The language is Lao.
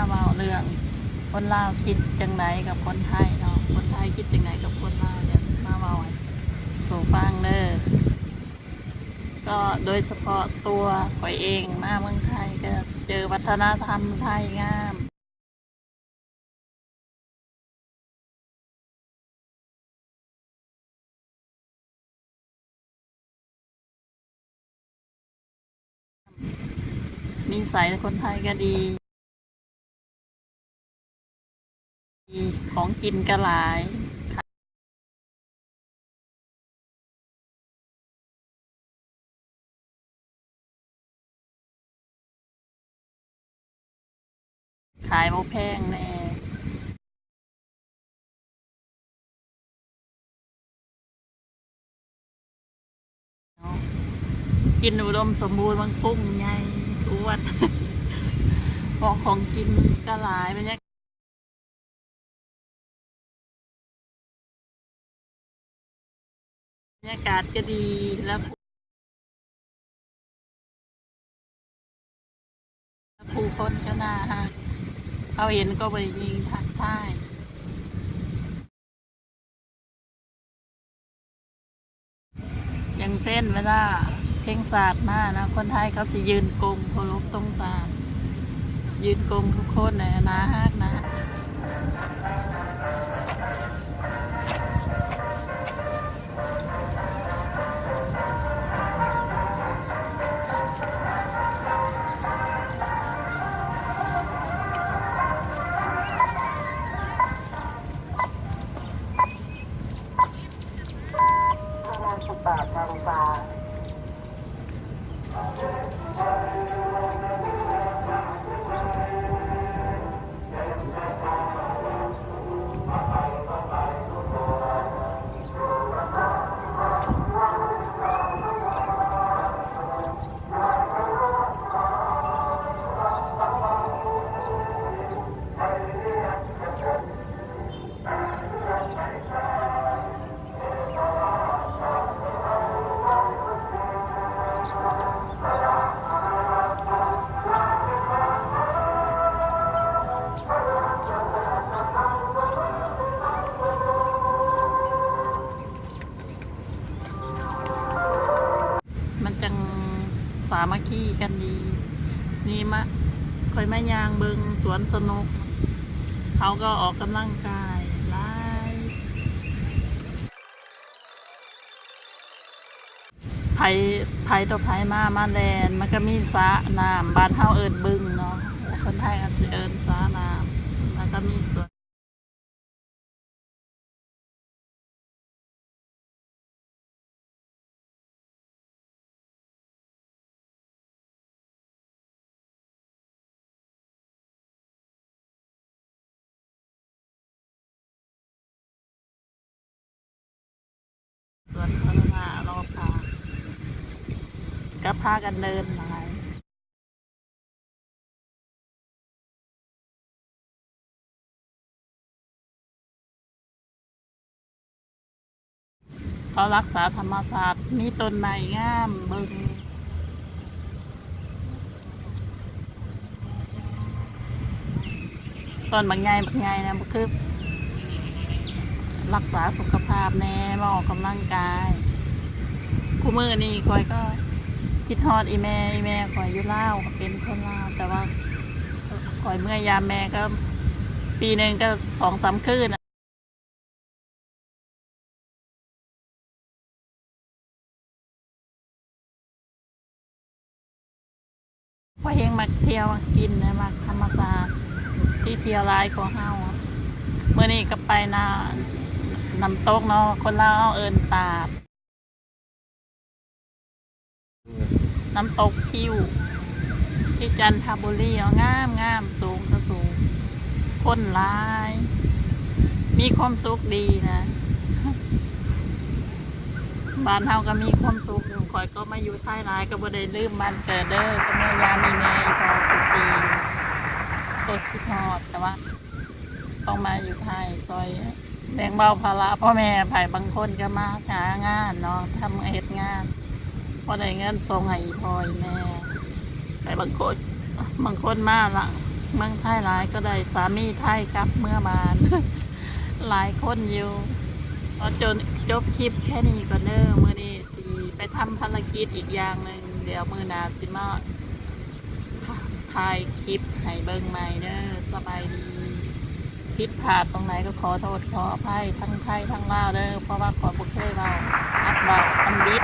ເວົ້າເລື່ອງຄົນລາວຄິດຈັ່ງໃດກັບຄົນໄທເນາະ, ຄົນໄທຄິດຈັ່ງໃດກັບຄົນລາວ, ດຽວມາເວົ້າໃຫ້ສູ່ຟັງເດີ. ກໍໂດຍສະເພາະຕົວຂ້ອຍເອງມາເມືອງໄທ ກໍເຈີວັດທະນະທຳໄທງາມ. ນິໄສຄົນໄທກໍດີ, ຂອງກິນກໍຫຼາຍ. ຂາຍບໍ່ແພງແດ່ເນາະ, ກິນອຸດົມສົມບູນ, ມັນພຸ້ງໃຫຍ່ອວດ ເພາະຂອງກິນກໍຫຼາຍ. ບັນຍາ ບັນຍາກາດກໍດີ ແລ້ວ ແລ້ວຜູ້ຄົນກໍໜ້າຮັກ, ເຂົາເຫັນກໍບໍ່ໄດ້ຍິງທັກທາຍ. ຢ່າງເຊັ່ນ ເວລາເພງຊາດມານະ ຄົນໄທເຂົາຊິຢືນກົງເຄົາລົບຕົງຕາມ, ຢືນກົງທຸກຄົນນະ, ໜ້າຮັກນະ. ປະມານສິບແປດນາລິກາ. ມັນຈັ່ງສາມັກຄີກັນດີ. ນີ້ມາ ຂ້ອຍມາຍ່າງເບິ່ງສວນສະໜຸກ, ເຂົາກໍອອກກຳລັງກາຍຫຼາຍ. ໃຜ ໃຜຕໍ່ໃຜມາ ມາແລ່ນ, ມັນກໍມີສະນ້ຳ, ບ້ານເຮົາເອີ້ນບຶງເນາະ, ຄົນໄທອາດຊິເອີ້ນສະນ້ຳ, ແລ້ວກໍມີສວນ ສວນສາທາລະນະລອບຂ້າງ ກໍພາກັນເດີນຫຼາຍ. ເຂົາຮັກສາທຳມະຊາດ, ມີຕົ້ນໄມ້ງາມເບິ່ງ. ຕົ້ນບັກໃຫຍ່ ບັກໃຫຍ່ນະ, ຄື ລັກສາສຸຂະພາບແດ່, ມາອອກກຳລັງກາຍ. ຄູ່ມື້ນີ້ຂ້ອຍກໍຄິດຮອດອີ່ແມ່, ອີ່ແມ່ຂ້ອຍຢູ່ລາວ, ເປັນຄົນລາວ, ແຕ່ວ່າຂ້ອຍເມືອຢາມແມ່ກໍປີໜຶ່ງກໍສອງສາມຄືນ. ຂ້ອຍແຮງມັກທ່ຽວມັກກິນນະ, ມັກທຳມະຊາດ ທີ່ທ່ຽວຫຼາຍກວ່າເຮົາ. ມື້ນີ້ກໍໄປນະ ນ້ຳຕົກເນາະ, ຄົນລາວເຮົາເອີ້ນຕາດ. ນ້ຳຕົກພິວ ທີ່ຈັນທະບູລີເນາະ, ງາມໆ ສູງກໍສູງ, ຄົນຫຼາຍ ມີຄວາມສຸກດີນະ. ບ້ານເຮົາກໍມີຄວາມສຸກ, ຂ້ອຍກໍມາຢູ່ໄທຫຼາຍ ກໍບໍ່ໄດ້ລືມບ້ານເກີດເດີ, ກໍມາຢາມອີ່ແມ່ອີ່ພໍ່ທຸກປີ. ກໍຄິດຮອດ, ແຕ່ວ່າ ຕ້ອງມາຢູ່ໄທຊ່ອຍແບ່ງເບົາພາລະພໍ່ແມ່. ໃຜບາງຄົນກໍມາຫາງານເນາະ, ທຳເຮັດງານ ພໍໄດ້ເງິນສົ່ງໃຫ້ອີ່ພໍ່ອີ່ແມ່. ໃຜບາງຄົນ ບາງຄົນມາລະ ເມືອງໄທຫຼາຍກໍໄດ້ສາມີໄທກັບເມືອມານ ຫຼາຍຄົນຢູ່. ຂໍຈົບຄລິບແຄ່ນີ້ກ່ອນເດີ. ມື້ນີ້ຊິໄປທຳພາລະກິດອີກຢ່າງໜຶ່ງ, ດຽວມື້ໜ້າຊິມາຖ່າຍຄລິບໃຫ້ເບິ່ງໃໝ່ເດີ. ສະບາຍດີ. ຜິດພາດຕົງໃດກໍຂໍໂທດຂໍອະໄພທັງໄທທັງລາວເດີ, ເພາະວ່າຂ້ອຍບໍ່ເຄີຍເວົ້າ ຫັດເວົ້າອັງກິດ.